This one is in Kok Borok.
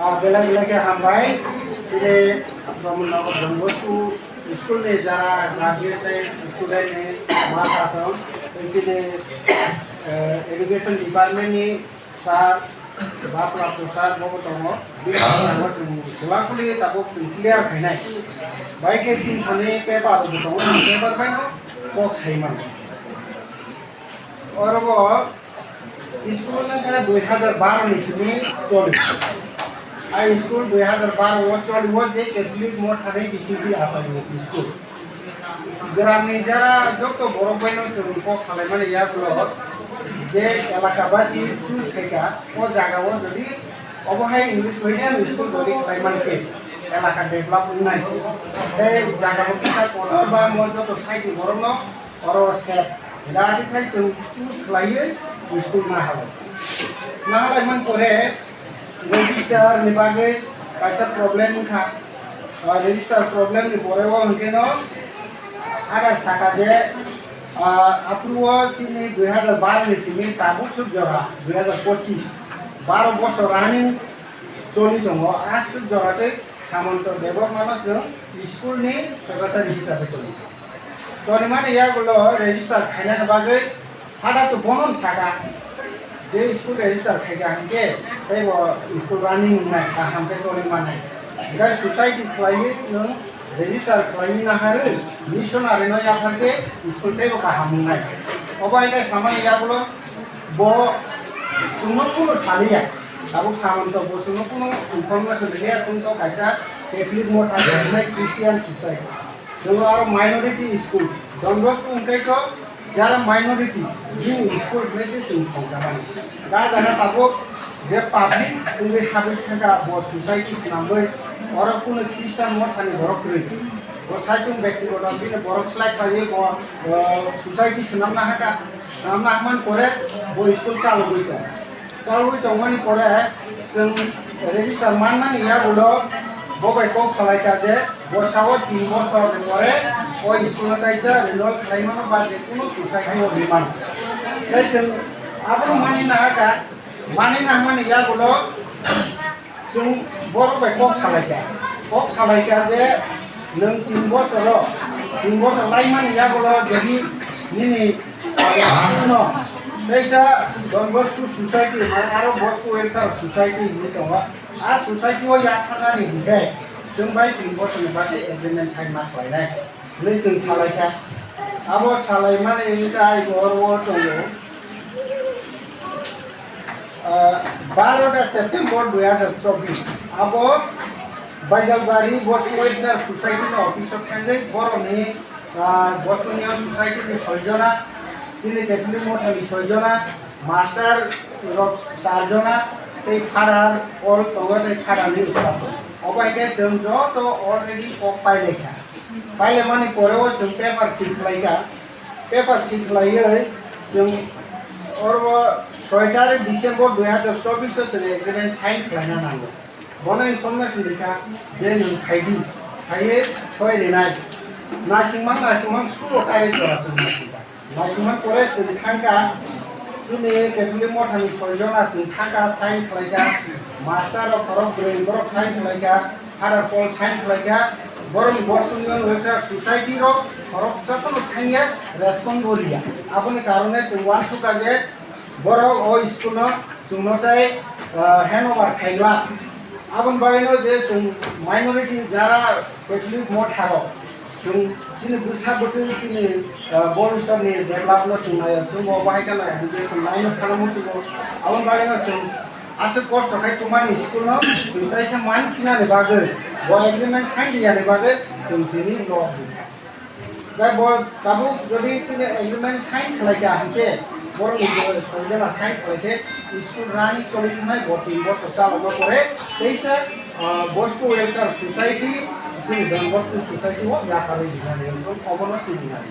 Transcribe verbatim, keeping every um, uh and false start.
Ah, belai belai khe hambai. Chini Brahmanagar Don Bosco school ni jara graduate tei student ni ma kasong, tei chini, eh, education department ni sir, Bapla Prasad bo tongo. Bini tongo chwng kwlak kwlwi tabuk chwng clear khainai. Bai khe chini thani paper bo tongo, paper bai no kok sai mano. Oro bo school wngkha dui hazar baro ni simi choli. A school dui hazar baro o choli o je Catholic Motha ni bisingtwi asai ni school. Gram ni jara joto borok bai no chwng kok salaimani yagulo je elaka basi choose khaika o jaga o jodi obo hai English medium school jodi khlai mankhe elaka develop wngnai. Tei jaga o kisa kotor ba mo joto side ni borok no oro sep. Jati khai chwng choose khlaiwi school ma halai. Ma halai man pore register ni bagwi kaisa problem wngkha. Ah, register problem ni pore o hwnkhe no ada saka je, ah, aphuru o chini dui hazar baro ni simi tabuk suk jora dui hazar pochis, baro bosor running choli tongo. A suk jora tei Samanta Debbarma no chwng school ni secretary hisabe tongo. Tonimani yagulo register khainani bagwi hada to bono saka je school register khaika hinkhe tei bo school running wngnai, kaham khe choli mannai. Hinkhe society khlaiwi nwng register khlaiwi naharwi missionary no yapharkhe school teibo kaham wngnai. Obo hai khe samani yagulo bo chwngno kunu saliya. Tabuk Samanta bo chwngno kunu information rwya, chwng to kaisa Catholic Motha wngnai Christian society. Chwng aro minority school, Don Bosco wngkhe to jara minority, bini school hinwi se chwng thangjaban. Da jaga tabuk je public wngwi habwi thangkha bo society swnamwi, oro kunu Christian Mothani borok kwrwi. Bo saichung bektigoto bini borok slai khlaiwi bo, o, society swnamna hakha, swnamna hakmani pore bo school chalogwi tong. Kalwi tongmani pore chwng register manmani yagulo bo bai kok salaikha je bosao tin bosor ni pore o school no kaisa renewal khlai mano ba je kunu society o rimano. Tei chwng abono mani nahakha, mani nahmani yagulo chwng borok bai kok salaikha. Kok salaikha je nwng tin bosoro, tin bosor laimani yagulo jodi nini no teisa Don Bosco Society, aro Bosco Welfare Society hinwi tongo. A society o yapharnani hinkhe chwng bai tin bosorni bagwi agreement sign ma khlainai hinwi chwng salaikha. Abo salaimani hinkhe ai bo oro o tongo. Ah, baro ta September dui hazar chobbish, abo Baijalbari Bosco Welfare Society ni office o thangwi borokni, ah, Bosco Union Society ni soi jona, chini Catholic Motha ni soi jona, master rok char jona, tei father all tongo, tei father ni staff. Obo hai khe chwng joto already kok pai lai kha. Pai lai mani pore o chwng paper fill khlai kha. Paper fill khlaiwi chwng oro soi tarik December dui hazar chobbish o chwng agreement sign khlaina nango. Bono information rikha je nwng phaidi, phaiwi soi rinai. Naisingmang naisingmang school o tarik jora chwng naisingkha. Naisingmang pore chwng thangkha, chini Catholic Mothani soi jona chwng thangkha, sign khlaikha, master rok khorok bwrwi borok sign khlaikha. Father Paul sign khlaikha, borok Bosco Union Welfare Society rok borok jotono thangya, respond bo riya. Aboni karone chwng uansukha je borok o school no chwngno tei, ah, handover khaigwlak. Aboni bagwino je chwng minority jara Catholic Motha rok, chwng chini bwsa bwtwi chini, ah, bor isor ni develop no chwng naio, chwng bo bahai kheno education line no thangma chwng bo. Aboni bagwino chwng aswk kosto khai tongmani school no chwng kaisa man kinani bagwi, bo agreement sign riyani bagwi chwng tini no. Tei bo tabuk jodi chini agreement sign khlaikha hinkhe, borok ni bo soi jona sign khlaikhe school rani choli thangnai bo tin bosor chalokma pore teisa, ah, Bosco Welfare Society, chini Don Bosco Society o yapharwi rijani wngkha, obono chini nai.